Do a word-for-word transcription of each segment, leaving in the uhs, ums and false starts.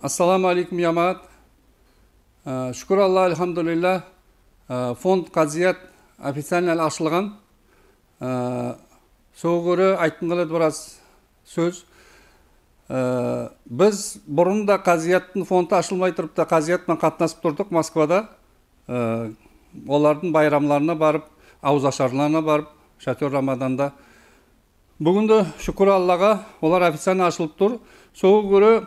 Ассаламу алейкум, ямагат. Аь, шуькир Аллага, альхамдулиллях. Аь, фонд Казыят официально ашылган. Аь, сога коьре айткым келеди бираз соьз. Аь, биз бурын да Казыяттынъ фонды ашылмай турып та Казыят пан катнасып турдык Москвада. Аь, олардынъ байрамларына барып, авызашарларына барып, шатёр Рамаданда. Буьгуьн де, шуькир Аллага, олар официально ашылып тур. Сога коьре,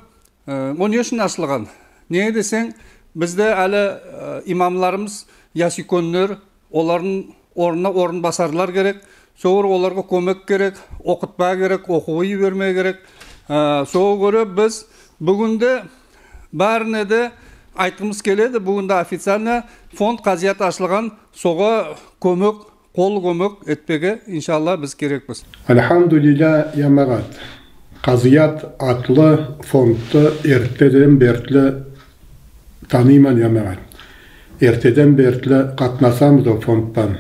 аь, ол не уьшин ашылган? Неге десенъ, бизде аьли, аь, имамларымыз ясуьйкенлер, олардынъ орнына орынбасарлар керек. Сога коьре оларга коьмек керек, окытпага керек, окувга йибермеге керек. Аь, сога коьре биз буьгуьн де баьрине де айткымыз келеди. Буьгуьн де официально фонд Казыят ашылган, сога коьмек, кол коьмек этпеге, иншалла, биз керекпиз. Альхамдулиллях, ямагат. Казыят атлы фондты эртеден берли таныйман, ямагат. Эртеден берли катнасамыз ол фонд пан.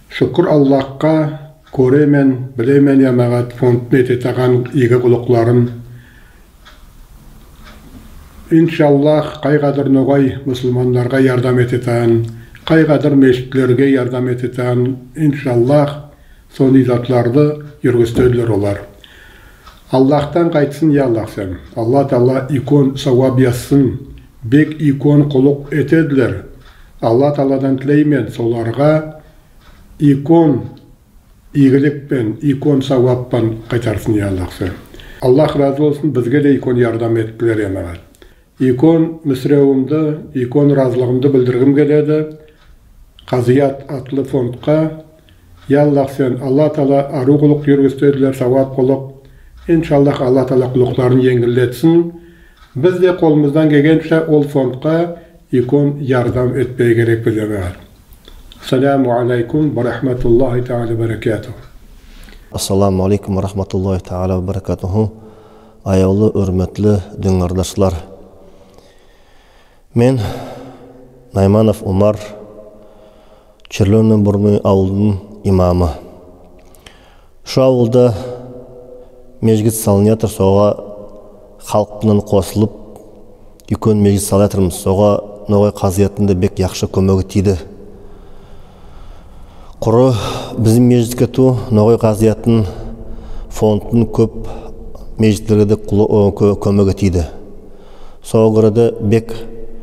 Шуькир Аллага, коьремен, билемен, ямагат, фондтынъ этетаган ийги куллыкларын. Иншаллах, кайгадыр ногай мусылманларга ярдам этетаган, кайгадыр межигитлерге ярдам этетаган, иншаллах, сондай затларды юргистедилер олар. Аллахтан кайтсын, я Аллах, сен. Алла Таала уьйкен савап язсын. Бек уьйкен куллык этедилер. Алла Тааладан тилеймен, соларга уьйкен ийгилик пен, уьйкен савап пан кайтарсын, я Аллах, сен. Аллах разы болсын, бизге де уьйкен ярдам эттилер, ямагат. Уьйкен муьсиревимди, уьйкен разылыгымды билдиргим келеди Казыят атлы фондка. Я Аллах, сен. Алла Таала арув куллык юргистедилер, савап куллык. Иншаллах, Алла Таала куллыкларын енъиллетсин. Биз де колымыздан келгенше ол фондка уьйкен ярдам этпеге керекпиз, ямагат. Ассаламу алейкум ва рахматуллахи таала ва баракатух. Ассаламу алейкум ва рахматуллахи таала ва баракатуху. Аявлы, оьрметли дин кардашлар. Мен Найманов Умар, Червлёные Бурны авылдынъ имамы. Шу авылда межигит салынып ятыр, сога халк пынан косылып, уьйкен межигит салып ятырмыз. Сога ногай казыяттынъ да бек яхшы коьмеги тийди. Куры бизим межигитке тувыл, ногай казыяттынъ фондтынъ коьп межигитлерге де кулы-, о, коь-, коьмеги тийди. Сога коьре де бек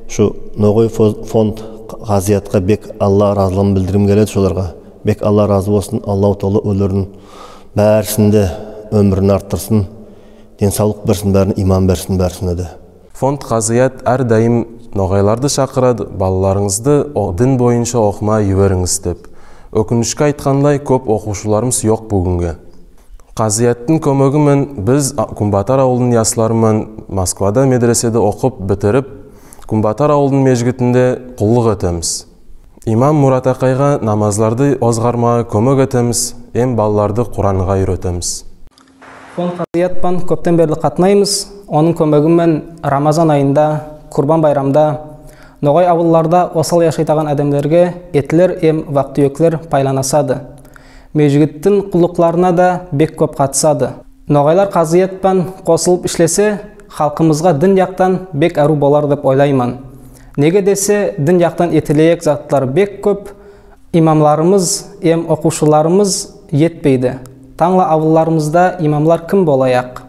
шу ногай фо-, фонд казыятка бек Алла разылыгын билдиргим келеди шоларга. Бек Алла разы болсын, Аллаху Таала олардынъ баьрисин де оьмирин арттырсын, ден савлык берсин баьрине, иман берсин баьрисине де. Фонд Казыят аьр дайым ногайларды шакырады, балаларынъызды о-, дин бойынша окымага йиберинъиз деп. Оькинишке айткандай, коьп окувшыларымыз йок буьгуьнге. Казыяттынъ коьмеги мен биз а-, Куьнбатар авылдынъ яслары мен Москвада медреседе окып битирип, Куьнбатар авылдынъ межигитинде куллык этемиз. Имам Мурат акайга намазларды озгармага коьмек этемиз, эм балаларды Куранга уьйретемиз. Фонд Казыят пан коьптен берли катнаймыз. Онынъ коьмеги мен Рамазан айында, Курбан байрамда ногай авылларда осал яшайтаган аьдемлерге этлер эм вак-туьеклер пайланысады. Межигиттинъ куллыкларына да бек коьп катысады. Ногайлар Казыят пан косылып ислесе, халкымызга дин яктан бек арув болар деп ойлайман. Неге десе, дин яктан этилеек затлар бек коьп, имамларымыз эм окувшыларымыз етпейди. Танъла авылларымызда имамлар ким болаяк?